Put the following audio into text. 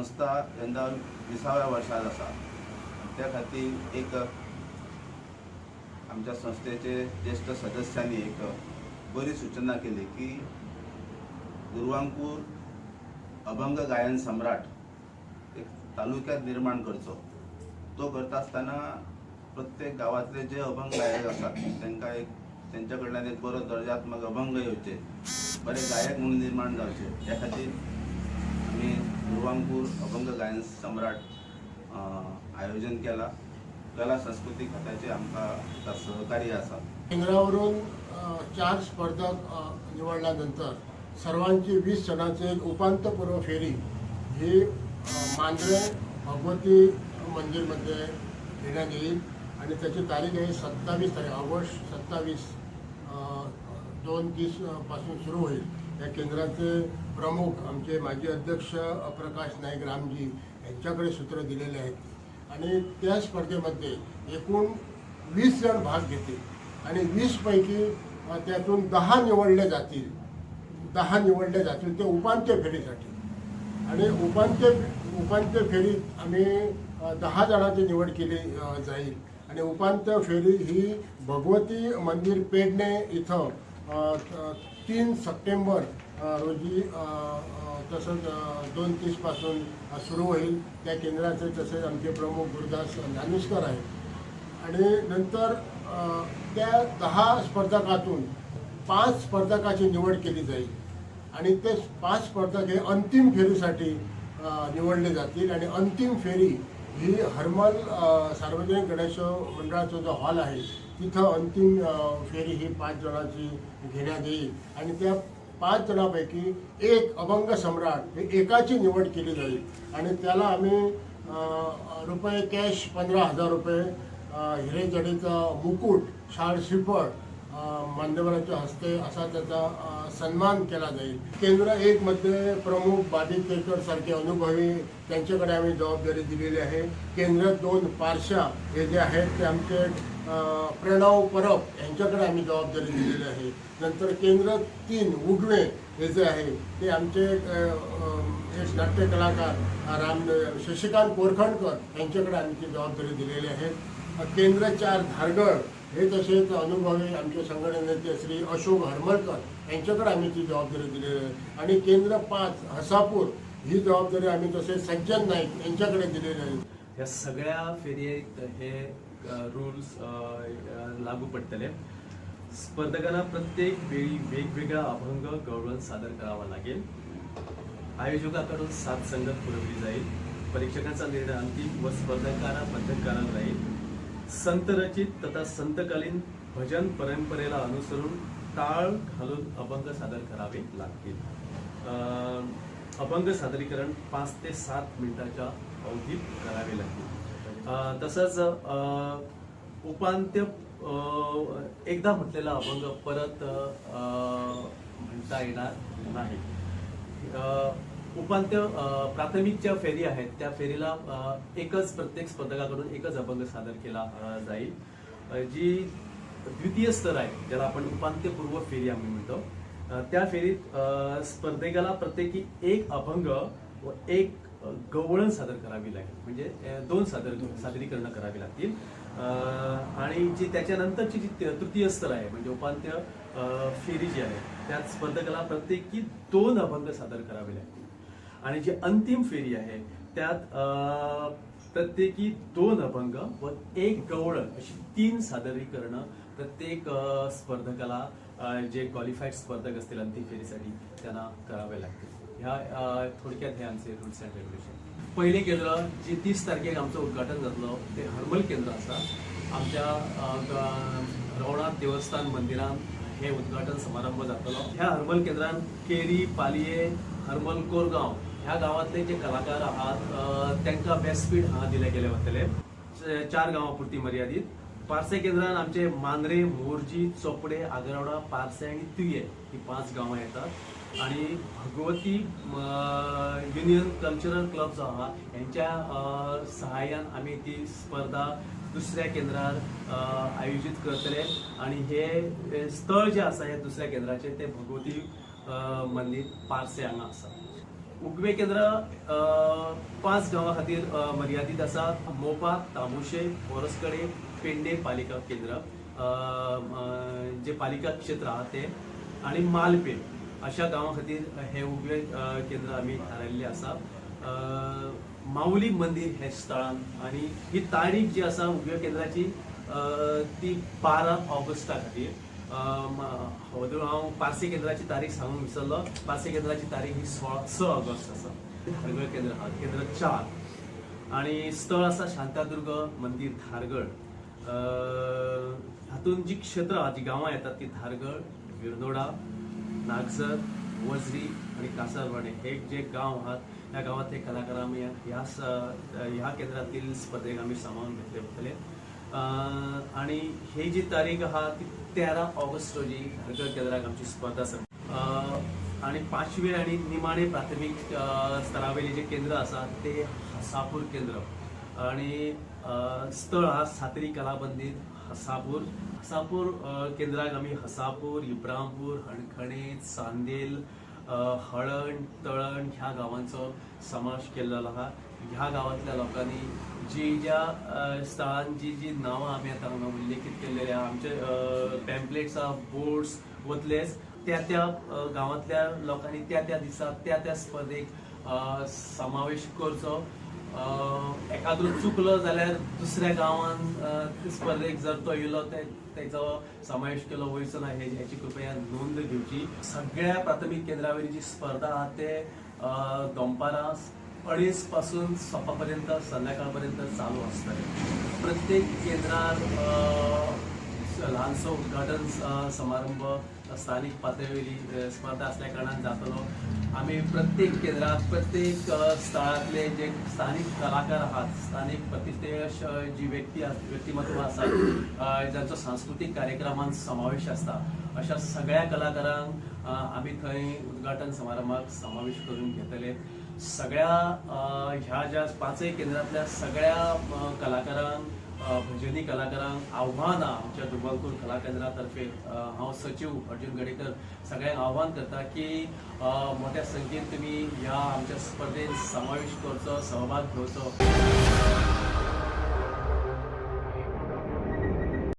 संस्था यंदा 20व्या वर्सात आसा. त्या खातीर एक आमच्या संस्थेचे ज्येश्ठ सदस्यांनी एक बरी सूचना केली की गुरवांकूर अभंग गायन सम्राट एक तालुक्यात निर्माण करचो. तो करता आसतना प्रत्येक गांवांतले जे अभंग गायक आसात तांकां एक तेंच्या कडल्यान एक बरो दर्जात्मक अभंग येवचे, बरे गायक म्हणून निर्माण जावचे, ह्या खातीर आमी गुरवांकूर अभंग गायन सम्राट आयोजन केला. कला संस्कृती खात्याचे आमकां आतां सहकार्य आसा. केंद्रावरून चार स्पर्धक निवडल्यानंतर सर्वांची 20 जणांची एक उपांत्यपूर्व फेरी ही मांद्रे भगवती मंदिरमध्ये घेण्यात येईल आणि त्याची तारीख आहे 27 तारीख, ऑगस्ट 27, 2:30 पासून सुरू होईल. या केंद्राचे प्रमुख आमचे माजी अध्यक्ष प्रकाश नाईक रामजी यांच्याकडे सूत्र दिलेले आहेत आणि त्या स्पर्धेमध्ये एकूण 20 जण भाग घेतील आणि 20 पैकी त्यातून 10 निवडले जातील. 10 निवडले जातील ते उपांत्य फेरीसाठी आणि उपांत्य उपांत्य फेरीत आम्ही 10 जणांची निवड केली जाईल आणि उपांत्य फेरी ही भगवती मंदिर, पेडणे इथं 3 सप्टेंबर रोजी अ, अ, तसंच 2:30पासून सुरू होईल. त्या केंद्राचे तसेच आमचे प्रमुख गुरुदास नानुस्कर आहेत आणि नंतर त्या 10 स्पर्धकातून पाच स्पर्धकाची निवड केली जाईल आणि ते पाच स्पर्धक हे अंतिम फेरीसाठी निवडले जातील आणि अंतिम फेरी ही हरमल सार्वजनिक गणेश मंडळाचा जो हॉल आहे तिथं अंतिम फेरी ही पाच जणांची घेण्यात येईल आणि त्या पाच जणांपैकी एक अभंग सम्राट हे एकाची निवड केली जाईल आणि त्याला आम्ही रुपये कॅश 15,000 रुपये, हिरे जडीचा मुकुट, शाल, श्रीफळ मान्यवरांच्या हस्ते असा त्याचा सन्मान केला जाईल. केंद्र एक मध्ये प्रमुख बाबी केळकर सारखे अनुभवी त्यांच्याकडे आम्ही जबाबदारी दिलेली आहे. केंद्र दोन पारशा हे जे आहेत ते आमचे प्रणव परब यांच्याकडे आम्ही जबाबदारी दिलेली आहे. नंतर केंद्र तीन उगवे हे जे आहे ते आमचे अ, अ, एक नाट्य कलाकार राम शशिकांत कोरखणकर यांच्याकडे आम्ही ती जबाबदारी दिलेली आहे. केंद्र चार धारगळ हे तसेच अनुभवी आमचे संघटनेचे श्री अशोक हरमलकर यांच्याकडे आम्ही ती जबाबदारी दिलेली आहे आणि केंद्र पाच हसापूर ही जबाबदारी आम्ही तसेच सज्जन नाईक यांच्याकडे दिलेली आहे. ह्या सगळ्या फेरयेक हे रुल्स लागू पडटले. स्पर्धकांना प्रत्येक वेळी वेगवेगळा अभंग, गवळण सादर करावा लागेल. आयोजकाकडून साथ संगत पुरवली जाईल. परीक्षकांचा निर्णय अंतिम व स्पर्धकांना बंधनकारक राहील. संतरचित तथा संतकालीन भजन परंपरेला अनुसरून टाळ घालून अभंग सादर करावे लागतील. अभंग सादरीकरण 5 ते 7 मिनिटाच्या अवधीत करावे लागतील. तसंच उपांत्य एकदा म्हटलेला अभंग परत म्हणता येणार नाही. उपांत्य प्राथमिक ज्या फेरी आहेत त्या फेरीला एकच, प्रत्येक स्पर्धकाकडून एकच अभंग सादर केला जाईल. जी द्वितीय स्तर आहे, ज्याला आपण उपांत्यपूर्व फेरी आम्ही म्हणतो, त्या फेरीत स्पर्धकाला प्रत्येकी एक अभंग व एक गवळण सादर करावी लागेल, म्हणजे दोन सादरीकरणं करावी लागतील. आणि जी त्याच्यानंतरची जी तृतीय स्तर आहे, म्हणजे उपांत्य फेरी जी आहे, त्यात स्पर्धकाला प्रत्येकी दोन अभंग सादर करावे लागतील आणि जी अंतिम फेरी आहे त्यात प्रत्येकी दोन अभंग व एक गवळण अशी तीन सादरीकरणं प्रत्येक स्पर्धकाला, जे क्वालिफाईड स्पर्धक असतील अंतिम फेरीसाठी, त्यांना करावे लागतील. ह्या थोडक्यात हे आमचे रुल्स अँड रेग्युलेशन. पहिले केंद्र जे 30 तारखेक आमचं उद्घाटन जातलो ते हरमल केंद्र आसा. आमच्या रवळनाथ देवस्थान मंदिरान हे उद्घाटन समारंभ जातलो. ह्या हरमल केंद्रान केरी, पालये, हरमल, कोरगांव ह्या गांवांतले जे कलाकार आहात तांकां व्यासपीठ हांगा दिले गेले वतले, चार गांवां पुरती मर्यादीत. पार्से केंद्रान आमचे मांद्रे, मोरजी, चोपडे, आगरवाडा, पार्से आणि तुये ही पाच गांवां येतात आणि भगवती युनियन कल्चरल क्लब जो आहा हेंच्या सहाय्यान आमी ती स्पर्धा दुसऱ्या केंद्रार आयोजीत करतले आणि हे हे स्थळ जे आसा हे दुसऱ्या केंद्राचे ते भगवती मंदीर, पार्से हांगा आसा. उगवे केंद्र 5 गांवां खातीर मर्यादीत आसा. मोपा, तामुशे, बोरसकडे, पेंडे पालिका केंद्र जे पालिका क्षेत्र आहा ते आनी मालपे अशा गांवां खातीर हे उगवे केंद्र आमी थारायल्ले आसा. माऊली मंदिर हे स्थळान आनी ही तारीख जी आसा उगवे केंद्राची ती 12 ऑगस्टा खातीर. वदूळ हांव पार्से केंद्राची तारीख सांगूंक विसरलो. पार्से केंद्राची तारीख ही 6 ऑगस्ट आसा. धारगळ केंद्र आहा, केंद्र 4 आनी स्थळ आसा शांतादुर्ग मंदिर धारगळ. हातूंत जी क्षेत्र आहा, जी गांवां येतात ती धारगळ, विरनोडा, नागझर, वजरी आनी कासारवाणे हे जे गांव आहात ह्या गांवांतले कलाकार आमी ह्या केंद्रातील स्पर्धेक आमी सामावून घेतले वतले. आनी ही जी तारीख आहा ती 13 ऑगस्ट रोजी धारगळ केंद्राक आमची स्पर्धा आसा. आनी पांचवे आनी निमाणे प्राथमीक स्तरावयले जे केंद्र आसा ते हसापूर केंद्र आनी स्थळ आहा सातरी कला मंदिर हसापूर. हसापूर केंद्राक आमी हसापूर, इब्रामपूर, हणखणे, चांदेल, हळण, तळण ह्या गांवांचो समावेश केल्लो आहा. ह्या गांवांतल्या लोकांनी जी ज्या स्थळान जी जी नांवां आमी आतां हांगा उल्लेखीत केल्लेली आहा, आमचे पॅम्पलेट्स आहा, बोर्ड्स वतलेच, त्या त्या गांवांतल्या लोकांनी त्या त्या दिसा त्या त्या स्पर्धेक समावेश करचो. एखादो चुकलो जाल्यार दुसऱ्या गांवान स्पर्धेक जर तो येयलो तेचो समावेश केलो वयचो ना हेची कृपया नोंद घेवची. सगळ्या प्राथमीक केंद्रावयली जी स्पर्धा आहा ते दनपारां 2:30 पासून सोपा पर्यंत संध्याकाळ पर्यंत चालू आसतले. प्रत्येक केंद्रार ल्हानसो उद्घाटन समारंभ स्थानीक पातळेवयली स्पर्धा असल्या कारणान जातलो. आमी प्रत्येक केंद्रात प्रत्येक स्थळांतले जे स्थानीक कलाकार आहात, स्थानीक प्रतिश्ठेय जी व्यक्ती व्यक्तिमत्व आसात जांचो सांस्कृतीक कार्यक्रमांत समावेश आसता अशा सगळ्या कलाकारांक आमी थंय उद्घाटन समारंभाक समावेश करून घेतले. सगळ्या ह्या ज्या 5 केंद्रांतल्या सगळ्या कलाकारांक, भजनी कलाकारांक आव्हान आमच्या दुर्गापूर कला केंद्रा तर्फे हांव सचीव अर्जुन गडेकर सगळ्यांक आव्हान करता की मोठ्या संख्येन तुमी ह्या आमच्या स्पर्धेत समावेश करचो, सहभाग घेवचो.